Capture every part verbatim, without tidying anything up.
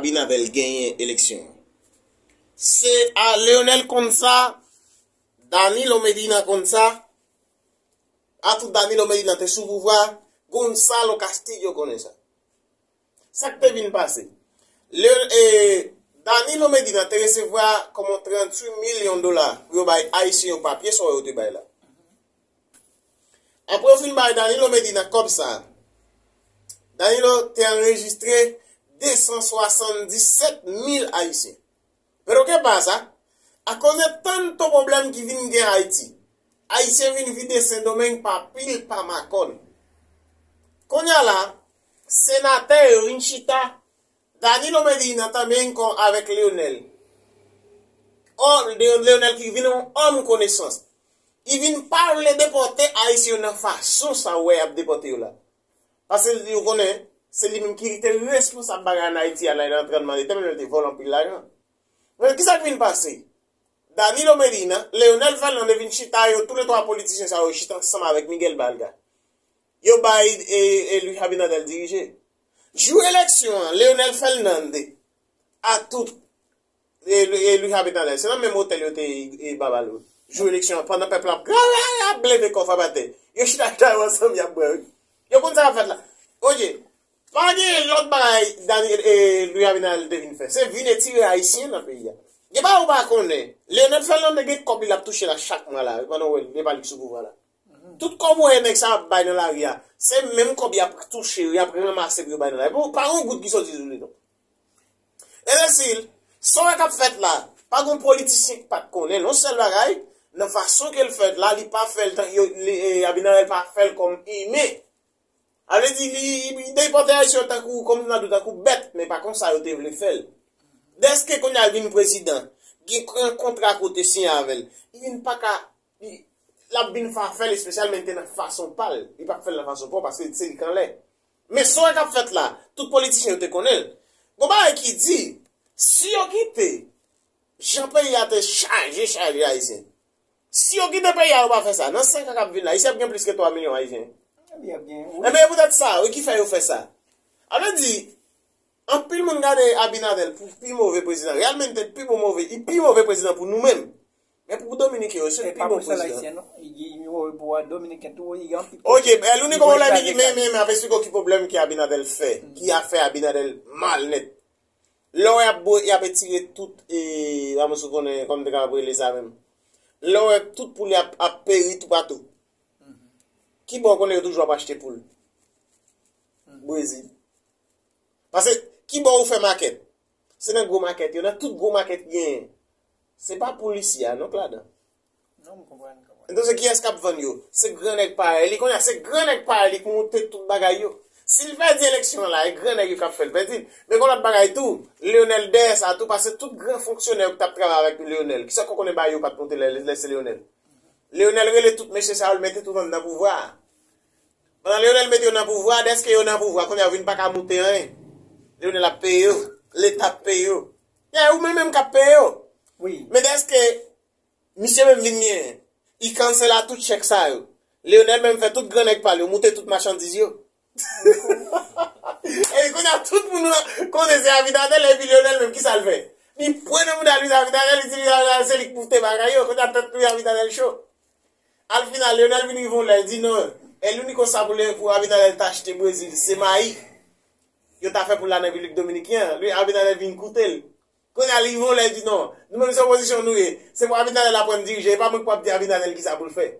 Abinader genyen eleksyon an. Se a Leonel konn sa, Danilo Medina konn sa, atou Danilo Medina te sou pouvwa, Gonzalo Castillo konnen sa. Sa k te vin pase? Le, e, Danilo Medina te resevwa kòman tranntuit milyon dola pou yo bay Ayisyen yo papye, sa yo te bay la. Apre yo fin bay Danilo Medina kòb sa, Danilo te anrejistre desanswasanndisèt mil Ayisyen. Pero ke pasa? Akoz de tanto pwoblèm ki vin gen Ayiti, Ayisyen vin vide Sendomeng pa pil, pa makòn. Kounye a la, senatè yo vin chita, Danilo Medina tanmen ankò avèk Leonel. Ò, Leonel ki vin yon òm konesans. Li vin pa vle depòte Ayisyen yo nan fason sa w wè y ap depòte yo la. Paske yo konnen se li menm ki te responsab bagay ann Ayiti a la nan trannman de tan, menm lè l te vòlè anpil lajan. Men kisa k vin pase? Danilo Medina, Leonel Fernandez vin chita, yo toulètwa politisyen sa yo chita ansanm avèk Miguel Balga. Yo bay e, e Luis Abinader dirije. Jou eleksyon an, Leonel Fernandez atou e, e Luis Abinader, se nan menm otèl yo te e, ba bal yo. Jou eleksyon an, pandan pèp la ap, ap leve kò, frape atè. Yo chita chita yo ansanm, y ap bwè, wi. Yo konn sa k ap fèt la. Oke, pa gen lòt bagay Daniel e Luis Abinader te vin fè. Se vin etire Ayisyen nan peyi a. Gen bagay ou pa konnen. Leonel Fernandez gen kòb li l ap touche la chak mwa la, wi, pandan w wè l, se pa li ki sou pouvwa la. Tout kòb ou wè nèg sa ap bay nan lari a, se menm kòb y ap touche yo, y ap ranmase pou yo bay nan lari. Bon, pa gen yon goud ki soti sou li, non. Enbesil, sa w wè k ap fèt la, pa gen yon politisyen ki pa t konnen l. Yon sèl bagay, nan fason ke l fèt la, li pa fè l tan, yo, li, e, Abinader pa fè l kòm imen. Sa vle di, li, li depòte Ayisyen yo tankou, kòm nan dou, tankou bèt, men pa konsa yo te vle fè l. Dèske kounye a l vin prezidan, gen yon kontra ke w te siyen avè l, li vin pa ka, li, l ap vin fa fè l espesyalman li te nan fason pa l. Li pa fè l nan fason pa w paske se li k anlè. Men sa w wè k ap fèt la, tout politisyen yo te konnen l. Gon bagay ki di, si yo kite jan peyi a te chaje, chaje Ayisyen, si yo kite peyi a, yo pa fè sa, nan senk an k ap vin la, isi ap gen plis ke twa milyon Ayisyen. Ebyen, wi. Enben, e poutèt sa, wi, ki fè yo fè sa. Sa vle di, anpil moun gade Abinader pou pi move prezidan. Reyèlman, li te pi bon move, li pi move prezidan pou nou menm. Men pou Dominiken yo, se pi bon prezidan. E pa pou sèl Ayisyen, non. Li, li move pou Dominiken tou, li gen anpil. Oke, el único problema ki, men, men, men, ap esplike w ki pwoblèm ke Abinader fè, ki a fè Abinader mal nèt. Lè w ap bo-, y ap etire tout, e, sa m sou konnen, kòman m te kapab rele sa menm. Lè w wè tout poul ap, ap peri toupatou. Ki bò w konnen yo toujou ap achte poul? Brezil. Paske, ki bò ou fè makèt? Se nan gwo makèt yo, nan tout gwo makèt ki genyen. Se pa poul isi a, non, k ladan. Non, m konprann, m konprann. Entonces, kiyès k ap vann yo? Se gran nèg parèy li. Kounye a, se gran nèg parèy li ki monte tout bagay yo. Si l pèdi eleksyon an la, e gran nèg yo k ap fè l pèdi l. Men gon lòt bagay tou, Leonel dèyè sa tou, paske tout gran fonksyonè yo ki t ap travay avèk Leonel, kisa w konnen bagay yo pa t monte lè, lè se Leonel? Leonel rele tout mesye sa yo, l mete tout anndan pouvwa a. Pandan Leonel mete yo nan pouvwa, dèske yo nan pouvwa, kounye a yo vin pa ka moute anyen. Leonel ap peye yo, Leta ap peye yo. Ya, ou menm menm k ap peye yo. Wi. Men dèske misye menm vin genyen, li kansèl a tout chèk sa yo. Leonel menm fè tout gran nèg pa l yo moute tout machandiz yo. Epi kounye a tout moun konnen se Abinader, epi Leonel menm, kisa l fè? Li pran nan mouda Luis Abinader, li di Luis Abinader se li k moute bagay yo. Kounye a tèt Luis Abinader cho. Al final, Leonel vin rive yon lè, li di non, el único sa pou, pou Abinader ta achte Brezil, se mayi. Yo ta fè pou l la nan Repiblik Dominiken an. Luis Abinader vin koute l. Kounye a li rive yon lè, li di non, nou menm se opozisyon nou ye. Se pou Abinader aprann dirije, e pa mwen k pou ap di Abinader kisa pou l fè.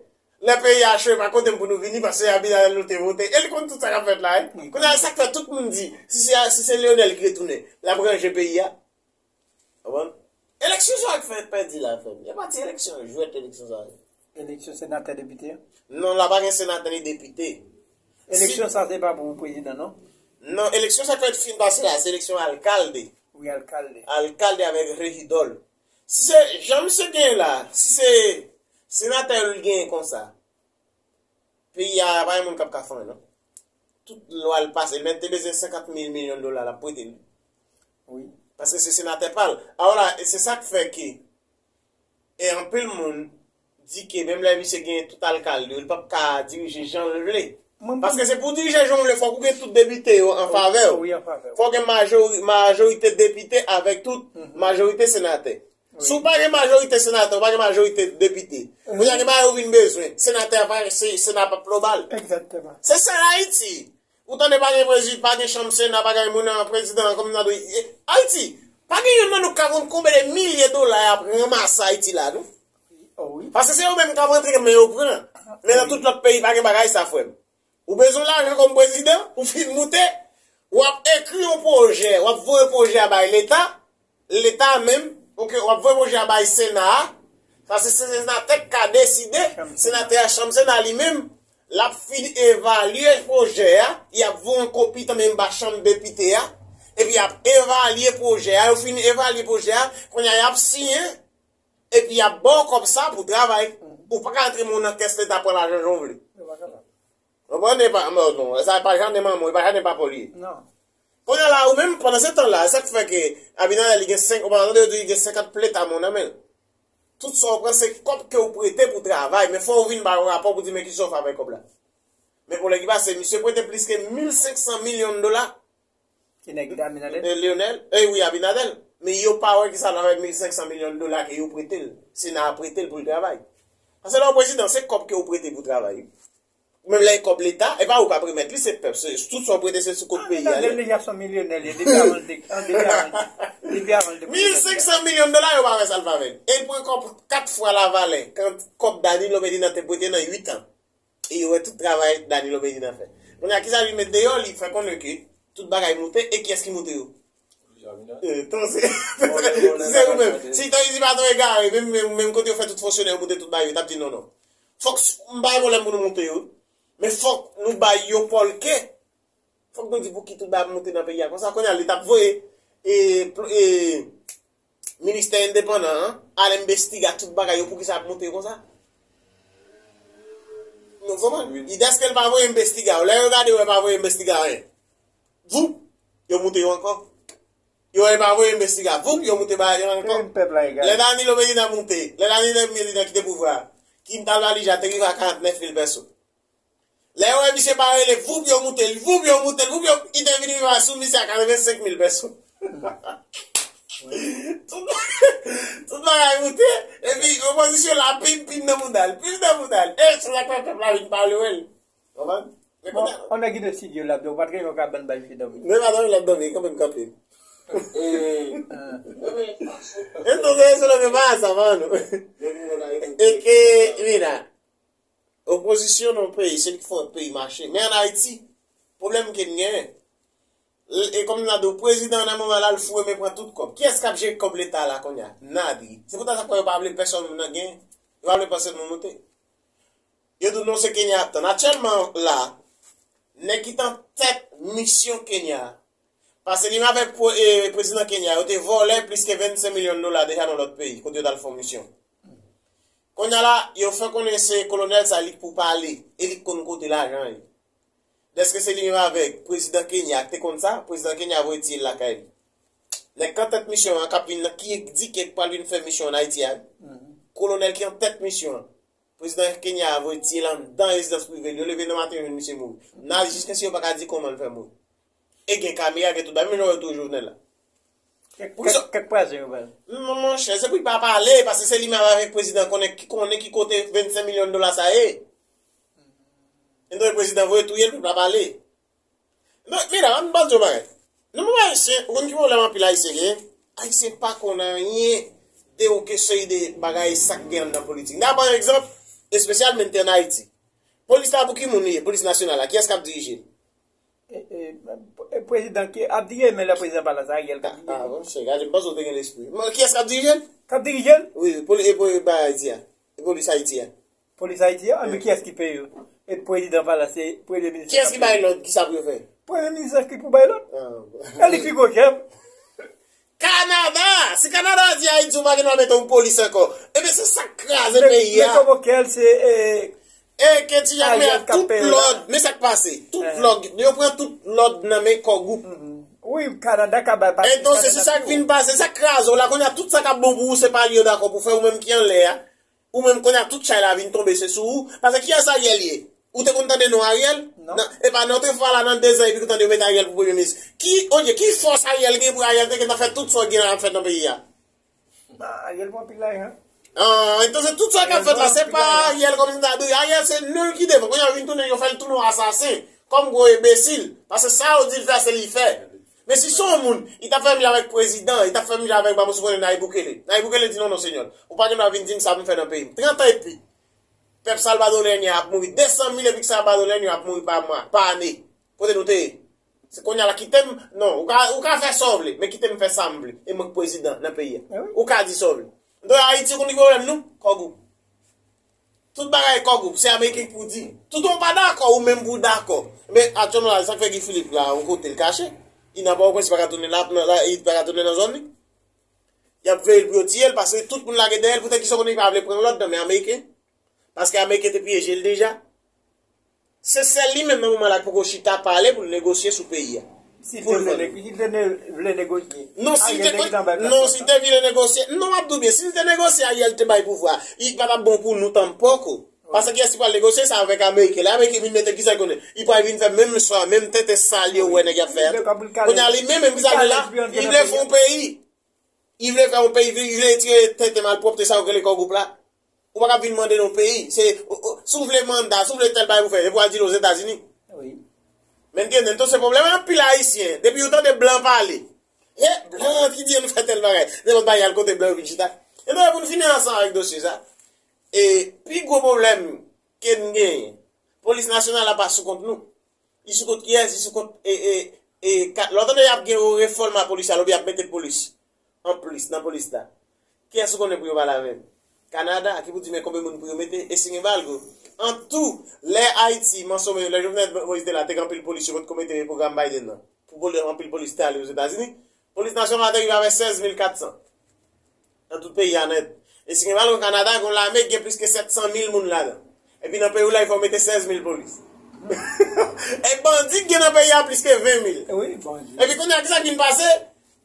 Lè peyi a cho, e pa kote m pou nou vini, paske se Abinader nou te vote. E li konn tout sa k ap fèt la, wi. Kounye a, sa k fè tout moun di, si se, si se Leonel ki retounen, l ap ranje peyi a. Konprann? Eleksyon sa k fè pèdi la, frè m. E pa ti eleksyon, jwèt eleksyon sa ye. Eleksyon senatè, depite? Non, la pa gen senatè ni depite. Eleksyon sa se pa pou prezidan, non? Non, eleksyon sa k fèt fin pase la, se eleksyon alkalde. Wi, alkalde. Alkalde avèk rejidò l. Si se jan misye genyen la, si se senatè yo l genyen konsa, peyi a, pa gen moun k ap ka fè anyen, non. Tout lwa l pase, men te bezwen senkant mil milyon dola, l ap prete l. Wi. Paske se senatè pa l. Alò la, e se sa k fè ke, e anpil moun di ke menm lè misye genyen tout alkalde yo, li p ap ka dirije jan l vle. Paske se pou dirije jan w vle, fòk ou gen tout depite yo an favè w. Fòk gen majori- majorite depite avèk tout majorite senatè. Si w pa gen majorite senatè, w pa gen majorite depite. Kounye a gen bagay ou vin bezwen. Senatè a pa se sena p ap lo bal. Se sèl Ayiti. Ou tande pa gen prezi, pa gen chanm sena, pa gen moun an prezidan an kòm nan do Ayiti. Pa gen youn nan nou k ka konn konbyen de milye dola y ap ranmase Ayiti la, non? Paske se yo menm k ap rantre men yo pran. Men nan tout lòt peyi pa gen bagay sa, frè m. Ou bezwen lajan kòm prezidan, ou fin moute, w ap ekri yon pwojè, w ap voye pwojè a bay leta, leta menm, ok, w ap voye pwojè a bay sena a, sa se senatè k ka deside, senatè a chanm sena li menm, l ap fin evalye pwojè a, y ap voye yon kopi tanmenm ba chanm depite a, epi y ap evalye pwojè a, yo fin evalye pwojè a, kounye a y ap siyen, epi y ap ba w kòb sa pou travay. Ou pa ka antre men w nan kès leta pran lajan jan w vle. Konprann? E pa, non, non, sa e pa jaden manman w, e pa jaden papa w li ye. Kounye a la, ou menm, pandan se tan la, sa k fè ke Abinader li gen senk, ou pa tande yo di li gen senkant pleta men w nan men l. Tout sa w pran se kòb ke w prete pou travay, men fò w vin ba yo rapò pou di men kisa w fè avèk kòb la. Men pou lè ki pase, misye prete plis ke mil senk san milyon dola. Ki nèg Abinader? E Lionel, e wi, Abinader. Men yo pa wè kisa l fè avèk mil senk san milyon dola ke yo prete l. Sena a prete l pou l travay. Paske lè w prezidan, se kòb ke w prete pou travay. Menm lè e kòb leta, e pa ou k ap remèt li, se pèp. Se, tout sa w prete, se sou kont peyi a li. Abinader deja se yon milyonè li ye, depi avan l te, an, depi avan, depi avan l te prezidan. Mil senk san milyon dola, yo pa fè sa l fè avè l. E l pran kòb kat fwa lavalè, kan kòb Danilo Medina te prete nan uit an. E yo wè tout travay Danilo Medina fè. Kounye a, kisa li met deyò, li fè konnen ke tout bagay moute, e kiyès ki moute yo? Eh, tan se, se ou menm. Si tan izi pa tan egare, menm, menm, menm kote yo fè tout fonksyonè yo moute tout bagay, yo t ap di non, non. Fòk s- m bay pwoblèm pou nou moute yo. Men fòk nou bay yo pòlke. Fòk nou di pou ki tout bagay ap moute nan peyi a konsa. Kounye a, li t ap voye, e, pl- e, ministè endepandan an, al enbestiga tout bagay yo, poukisa ap moute yo konsa? Nou konprann? Wi. Li dèske l pa voye enbestiga yo. Lè yo gade yo, yo pa voye enbestiga anyen. Voup, yo moute yo ankò. Yo pa voye enbestiga. Voup, yo moute bagay yo ankò. Lè Danilo Medina moute, lè Danilo Medina kite pouvwa a, Quintal Valija te rive a karant nèf mil pèson. Lè yo wè misye pa rele, voup yo moute l, voup yo moute l, voup yo kite vin rive sou misye a katrevensenk mil pèson. Tout, tout bagay moute, epi opozisyon la pin, pin nan mouda l, pin nan mouda l. E, se sa k fè pèp la vin pa vle wè l. Konprann? Men bon, kounye a, on nèg ki de studio la, ou pa t gen yon kabann bay fi dòmi. Men pa dòmi, l ap dòmi, kanpe m kanpe. E nou gen sou lòt pa sa, man. E ke, Mina. Opozisyon nan peyi, se li k fè peyi mache. Men ann Ayiti, pwoblèm ke n genyen, e kòm n a di w, prezidan nan moman la, l foure men pran tout kòb. Kiyès k ap jere kòb leta la kounye a? Nadi. Se poutèt sa k fè yo pa vle pèsonn moun nan gen. Yo pa vle pèsonn moun moute. Yo di w non, se Kenya ap tann. Aktyèlman la, nèg ki t an tèt misyon Kenya a, pase li menm avèk pre- e, prezidan Kenya, yo te vòlè plis ke vennsenk milyon dola deja nan lòt peyi, kote yo t al fè yon misyon. Kounye a la, yo fè konnen se kolonèl sa li k pou pale, e li k konn kote lajan yo. Dèske se li menm avèk prezidan Kenya k te konn sa, prezidan Kenya voye tiye l lakay li. Nèg k an tèt misyon an k ap vin nan, ki di ke pral vin fè misyon ann Ayiti a, kolonèl ki an tèt misyon an, prezidan Kenya a voye tiye l anndan rezidans prive l. Yo leve nan maten, yo jwenn misye mouri. N a jiskaske yo pa ka di kòman l fè mouri. E gen kamera, gen tout bagay, menm jan yo touye Jovenel la. Kèk, kèk, kèk pwazen yo ba l. Mon, monchè, se pou li pa pale, paske se li menm avèk prezidan konnen ki, konnen ki kote vennsenk milyon dola sa ye. Entonse prezidan voye touye l pou l pa pale. Non, Mina, ann ban di yon bagay. Nou menm Ayisyen, ou konn ki pwoblèm anpil Ayisyen gen? Ayisyen pa konn anyen de ou ke seri de bagay sa k gen anndan politik. N a pran yon egzanp espesyal, men n te ann Ayiti. Polis la pou ki moun li ye? Polis nasyonal la, kiyès k ap dirije l? E, e, e, prezidan ki ap dirije, men lè prezidan pa la, se Ariel k ap dirije. Ah, bon, se, gade, m panse w te gen lespri. Men kiyès k ap dirije l? K ap dirije l? Wi, poli-, e, poli-, ba Ayiti a. E polis Ayiti a. Polis Ayiti a? Anben, kiyès ki peye yo? E prezidan pa la, se premye minis. Kiyès ki bay lòd? Kisa pou yo fè? Premye minis ki pou bay lòd. Ah, bon. E li pi gwo chèf. Kanada! Si Kanada di Ayiti, ou pa gen dwa mete yon polis ankò. Ebyen, se sa k kraze peyi a. Men konvoke l, se, e, e ke ti Jack, men tout lòd, men sa k pase. Tout lòd, yo pran tout lòd nan men Core Group. Wi, Kanada ka bay pa. Entonse, se sa k vin pase, sa k kraze w la. Kounye a, tout sa k ap bon pou ou, se pa li yo dakò pou fè, ou menm ki anlè a. Ou menm kounye a, tout chay la vin tonbe, se sou ou. Paske kiyès Ariel ye? Ou te konn tande non Ariel? Non. Nan, epa nan otrefwa la, nan dezan epi ou tande yo met Ariel pou premye minis. Ki, odye, ki fòs Ariel gen pou Ariel te gentan fè tout sa w gen la ap fèt nan peyi a? Ariel pran pil lajan. Ah, entonse tout sa k ap fèt la, se pa Ariel kòm si ta dwe. Ariel se nou ki devan. Kounye a vin tounen, yo fè l tounen yon asasen. Kòm gwo enbesil. Paske sa yo di l fè, se li fè. Men si se yon moun, li t ap fè manje avèk prezidan, li t ap fè manje avèk Babou Souvren, Nayib Bukele. Nayib Bukele di non, non, senyò. Ou pa gen dwa vin di m sa pou m fè nan peyi m. Trant an epi. Pèp salvadolyen ap mouri. Desan mil epi salvadolyen ap mouri pa mwa, pa ane. Kote nou te ye? Se kounye a la kite m. Non, ou ka, ou ka fè sa w vle, men kite m fè sa m vle. E mwen k prezidan nan peyi a. Ou ka di sa w vle. Donk Ayiti konn ki pwoblèm nou? Kògou. Tout bagay kògou. Se Ameriken ki pou di. Tout moun pa dakò, ou menm pou dakò. Men aktyèlman la, sa k fè Guy Philippe la, yon kote l kache. Li nan Pòtoprens, li pa ka tounen la, nan, la, li pa ka tounen nan zòn li. Y ap veye l pou yo tiye l, paske tout moun lage dèyè l, poutèt ki sa w konnen li pa vle pran lòd nan men Ameriken. Paske Ameriken te pyeje l deja. Se sèl li menm nan moman la ki poko chita pale pou l negosye sou peyi a. Si l te vle, si l te ne- vle negosye. Non, si l te, non, si l te vle negosye, non, m ap di w byen, si l te negosye, Ariel te bay pouvwa, li pa t ap bon pou nou tanpoko. Paske kiyès ki pral negosye sa avèk Ameriken? Lè Ameriken vin mete, kisa l konnen? Li pral vin fè menm swa, menm tenten sal yo wè nèg y ap fè a tou. Kounye a li menm, menm kisa l vle la? Li vle fè yon peyi. Li vle fè yon peyi, li vle tire tenten malpwòpte sa yo rele kò gwoup la. Ou pa ka vin mande nan yon peyi. Se, o- o- si w vle manda, si w vle tèl bagay pou fè, epi w al di l Ozetazini. Wi. Men gen nan tout se pwoblèm, anpil Ayisyen. Depi yo tande blan pale. E, blan ki di yo nou fè tèl bagay. Nenpòt bagay al kote blan yo vin chita. E nou pou n fini ansanm avèk dosye sa. E, pi gwo pwoblèm ke n genyen, polis nasyonal la pa sou kont nou. Li sou kont kiyès? Li sou kont, e, e, e, ka- lè w tande y ap gen yon refòm a polis la, oubyen y ap mete polis an plis nan polis la. Kiyès ou konnen pou yo pale avè l? Kanada, ki pou di men konbyen moun pou yo mete? E si gen balgo. An tou, lè Ayiti, mansonmen, lè Jovenel Moïse te la, te gen anpil polis, yo potko mete men pwogram Biden nan. Pou poli- anpil polis te ale Ozetazini. Polis nasyonal la te rive avè sèz mil katsan. Nan tout peyi a nèt. E si gen balgo Kanada, gen yon lame ki gen plis ke sèt san mil moun ladan. Epi nan peyi w la, il fò w mete sèz mil polis. E bandi ki gen nan peyi a plis ke ven mil. Wi, bandi. Epi kounye a, kisa ki vin pase?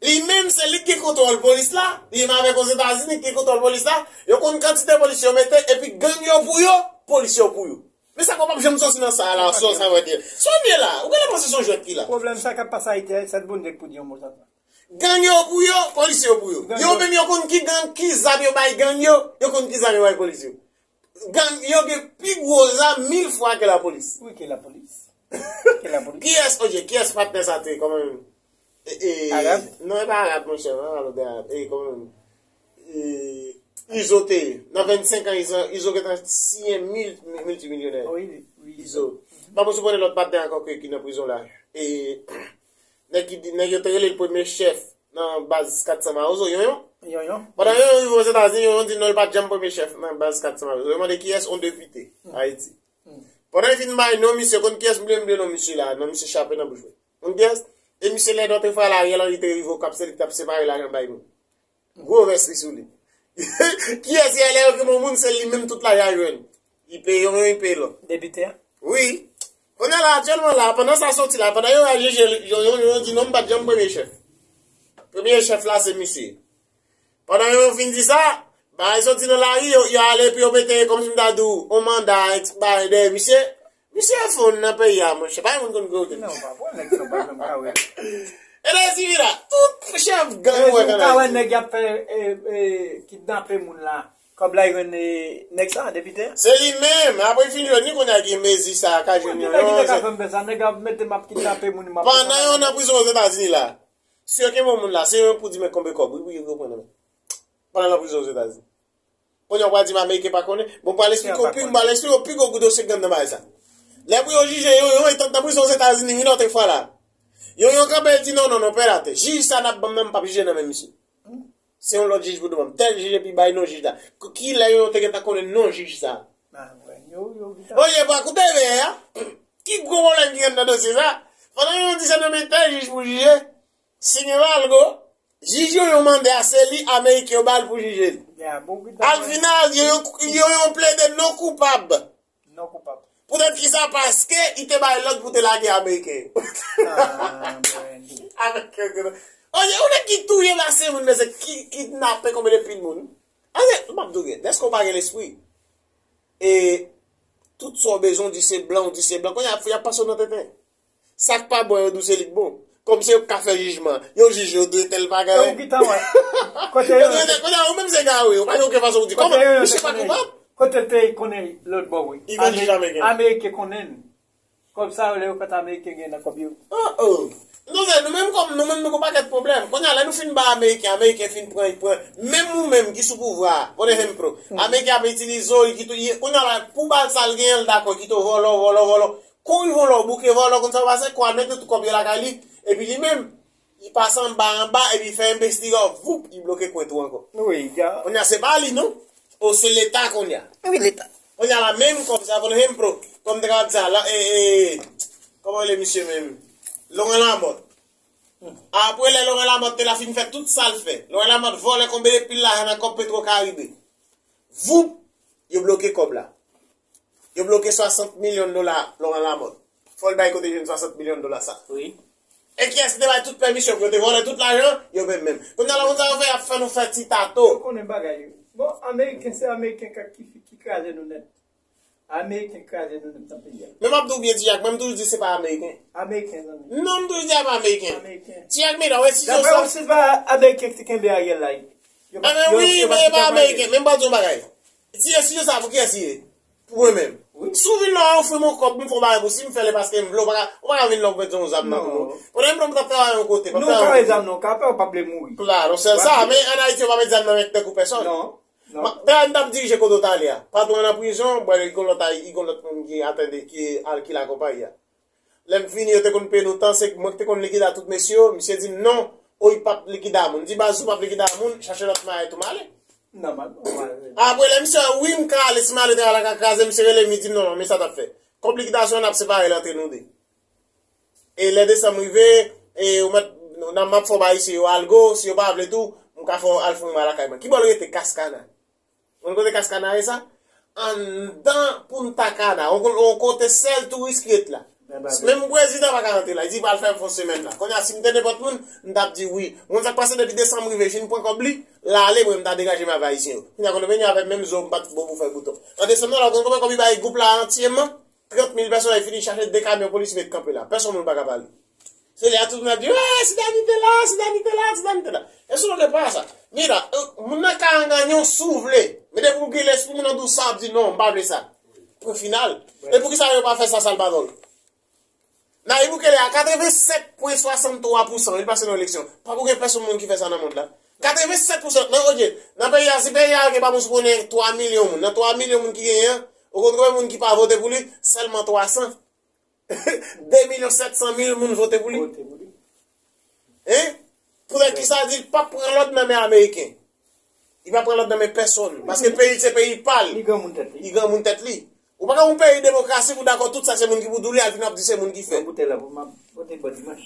Li menm, se li ki gen kontwòl polis la. Li menm avèk Ozetazini ki gen kontwòl polis la. Yo konn kantite polis yo mete, epi gang yo pou yo, polis yo pou yo. Men sa k w p ap janm sòti nan sa a la, sò sa w di. Sa w ye la, ou genlè panse se yon jwèt ki la. Pwoblèm sa k ap pase Ayiti a, e sèl Bondye ki pou di yon mo sa. Gang yo pou yo, polisye yo pou yo. Yo menm yo konn ki gang, ki zam yo bay gang yo, yo konn ki zam yo bay polisye yo. Gang yo gen pi gwo zam mil fwa ke lapolis. Wi, ke lapolis. Ke lapolis. Kiyès, oje, kiyès patnè sa te, kòman menm? E, e, Arab? Non, e pa Arab, monchè, non, alò de Arab. E, kòman menm? E, Izo te ye. Nan vennsenk an, Izo, Izo gentan siyen mil, miltimilyonè. Wi, wi. Izo. Pa bon, sou konnen lòt patnè ankò ke ki nan prizon la. E, nèg ki di, nèg yo te rele l premye chèf nan baz kat san Mawozo, Yonyon. Yonyon. Pandan Yonyon rive Ozetazini, Yonyon di non, li pa t janm premye chèf nan baz kat san Mawozo. Yo mande kiyès, yon depite Ayiti. Pandan yo fin bay non misye, konn kiyès m bliye, m bliye non misye la, non misye chape nan bouch mwen. Konn kiyès? E misye lè otrefwa la, Ariel Henry te rive Okap, se li ki t ap separe lajan bay moun. Gwo vès li sou li. Kiyès Ariel Henry ki bon moun, se li menm tout lajan jwenn. Li peye yon, li peye lòt. Depite a? Wi. Kounye a la, aktyèlman la, pandan sa soti la, pandan yo al jije, yo, yo, yo di non, m pa t janm premye chèf. Premye chèf la, se misye. Pandan yo fin di sa, bagay soti nan lari, yo, yo ale epi yo mete kòmsi m ta di w, yon manda, ex-, bagay dèyè misye. Misye fonn nan peyi a, monchè. Pa gen moun konn kote. Non, pa pran nèg sa, pa janm ka wè. E lè Sivila, tout chèf gang wè kanal. Ou ka wè nèg y ap fè, e, e, kidnape moun la. Kòb la, y jwenn, e, nèg sa, depite a. Se li menm. Apre fin jwenn li, kounye a gen mezi sa, ka jwenn yon. Ki nèg la ka fè m fè sa? Nèg ap mete m ap kidnape moun, m ap. Pandan yo nan prizon Ozetazini la. Si yo kenbe yon moun la, se yo pou di men konbe kòb, wi, wi, yo pran nan men. Pandan nan prizon Ozetazini. Kounye a w pral di m Ameriken pa konnen. Bon, m pral eksplike w pi, m pral eksplike w pi gwo dosye gang nan bagay sa. Lè pou yo jije Yonyon, li t nan prizon Ozetazini, wi, lòt fwa la. Yonyon kanpe, li di non, non, non, pè latè. Jij sa n ap ban m nan, m p ap jije nan men misye. Se yon lòt jij pou devan m. Tèl jij epi bay non jij la. K- Ki lè Yonyon te gentan konnen non jij sa? Oye, pa koute veye a. Ki gwo pwoblèm ki gen nan dosye sa? Pandan Yonyon di se nan men tèl jij pou jije. Si gen algo, jij yo, yo mande a, se li Ameriken yo ba l pou jije l. Alfinal, yo, yo, yo, yo plede non koupab. Non koupab. Poutèt kisa? Paske li te bay lòd pou te lage Ameriken yo. Ameriken yo. Oye, yon nèg ki touye pase moun, men se ki kidnape konbyen de pil moun. Ane, m ap di w byen, dèske w pa gen lespri. E Tout sa w bezwen, w di se blan, w di se blan. Kounye a, y ap pase w nan tenten. Sa k pa bon, yo di w se li k bon. Kòm se yo k ka fè jijman. Yo jije, yo dwe tèl bagay. Yo gentan wè. Kote yo dwe tèl, kounye a, ou menm se gare, ou pa gen okenn fason pou di. Kòman? Misye pa koupab? Kote l te konnen lòt bò, wi. Li konn jije ameriken. Ameriken konnen l. Kòb sa yo, lè yo fè t, ameriken gen nan kòb yo. Oh, oh. Nou se, nou menm kòm, nou menm nou gon pakèt pwoblèm. Kounye a, lè nou fin ba ameriken, ameriken fin pran, li pran. Menm ou menm ki sou pouvwa a, Por ehemplo, ameriken ap itilize w, li ki tou, kounye a la, pou bal sa l genyen, l dakò, kite w vòlò, vòlò, vòlò. Kou rive yon lè w bouke vòlò, konn sa w pase, kou al mete tout kòb yo lakay li, epi li menm, li pase anba, anba, epi fè enbestil, voup, li bloke kont ou ankò. Wi, ya. Kounye a, se pa li, non. O, se Leta kounye a. Wi, Leta. Kounye a la, menm kòb sa, por ehemplo, kòm te kapab di a, la, e, e, kòman rele misye menm? Laurent Lamothe. Apre lè Laurent Lamothe te la fin fè tout sa l fè, Laurent Lamothe vòlè konbyen de pil lajan nan kòb Petro Caribe. Voup, yo bloke kòb la. Yo bloke swasant milyon dola Laurent Lamothe. Fò l bay kote jwenn swasant milyon dola sa. Wi. E kiyès ki te bay tout pèmisyon pou yo te vòlè tout lajan? Yo menm menm. Kounye a la, konn sa yo fè, y ap fè nou fè ti tato. Ou konnen bagay yo. Bon, ameriken, se ameriken k, ki, ki kraze nou nèt. Ameriken kraze nou nèt nan peyi a. Men m ap di w byen, Ti Jak, mwen m toujou di se pa ameriken. Ameriken, zanmi. Non, m toujou di a pa ameriken. Ameriken. Ti Jak, men, wè, si Daprè w, se pa ameriken ki te kenbe Ariel la, wi. Yo pa, Anben yo, wi, yo pa men e pa ameriken. Men m ba w di yon bagay. Ti, si yo sa, pou kiyès li ye? Pou mwen menm. Wi. Si w vin la, w ofri m yon kòb, m fè w bagay pou, si m fè l, e paske m vle, w pa ka, w pa ka vin la, w mete yon zam nan kou mwen. Pandan m t ap travay yon kote, m ap travay yon kote. Nou ka met zam nan, w ka pè w pa ble mouri. Klaro, sèl sa, men ann Ayiti, yo pa met zam nan men tankou pèsòn. Non. Non. Dayè, m t ap dirije kote w t ale a. Patwon an nan prizon, bon, li gon lòt, li gon lòt moun ki atende, ki al, ki lakonpayi a. Lè m fini, yo te konn peye nou tan, se mwen ki te konn likida tout mesye yo. Misye di m non, o, li p ap likida moun. M di baz, si w p ap likida moun, chache lòt mayè tou, m ale. Nòmal, nòmal. Apre, lè misye wè wi, m ka ale, si m ale, travay la ka kraze, misye rele m, li di m non, non, men sa w t ap fè. Kòb likidasyon an, n ap separe l antre nou de. E lè desanm rive, e ou mèt, nan m ap fè w bay isi yo algo, si yo pa vle tou, m ka fè w al fè yon lakay mwen. Ki bò l rete? Kaskana. Ou konn kote Kaskana ye sa? Anndan Punta Cana. Ou konn, ou kote sèl touris ki ret la. Menm prezidan pa ka rantre la. Li di pral fè yon semèn la. Kounye a, si m te nenpòt moun, m t ap di wi. Moun sa k pase depi desanm rive, fin pran kòb li, l ale, mwen m ta degaje m avè ayisyen yo. Kounye a, konn vini avè menm zo, m pa t bon pou fè bouton. An desanm nan la, ou konn konbyen kòb li bay gwoup la antyeman? Trant mil pèsonèl, fini chache de kamyon polis met kanpe la. Pèsonn moun pa ka pale. Se lè a tout moun ap di, wè, si Dani te la, si Dani te la, si Dani te la. E sou non de pa sa. Mira, euh, moun nan ka anganyen w si w vle. Men depi w gen lespri, moun nan di w sa, w ap di non, m pa vle sa. Pwen final. E poukisa yo pa fè sa, Salvador? Nayib Bukele a katrevennsèt pwen swasanntwa pousan, li pase nan eleksyon. Pa pou gen pèsonn moun ki fè sa nan mond la. Katrevennsèt pousan, nan, oke, nan peyi a, si peyi a gen pa mwens pou gen twa milyon moun, nan twa milyon moun ki genyen an, ou konn konbyen moun ki pa vote pou li? Sèlman twa san. De milyon sèt san mil moun vote pou li. Vote pou li. Hein? Poutèt kisa l di l p ap pran lòd nan men ameriken? Li p ap pran lòd nan men pèsonn. Paske peyi l se peyi pa l. Li granmoun tèt li. Li granmoun tèt li. Ou pa ka yon peyi demokrasi pou dakò tout sa se moun ki pou di w li al vin ap di se moun ki fè. Mwen boutèy la pou m ap pote bò dimanch.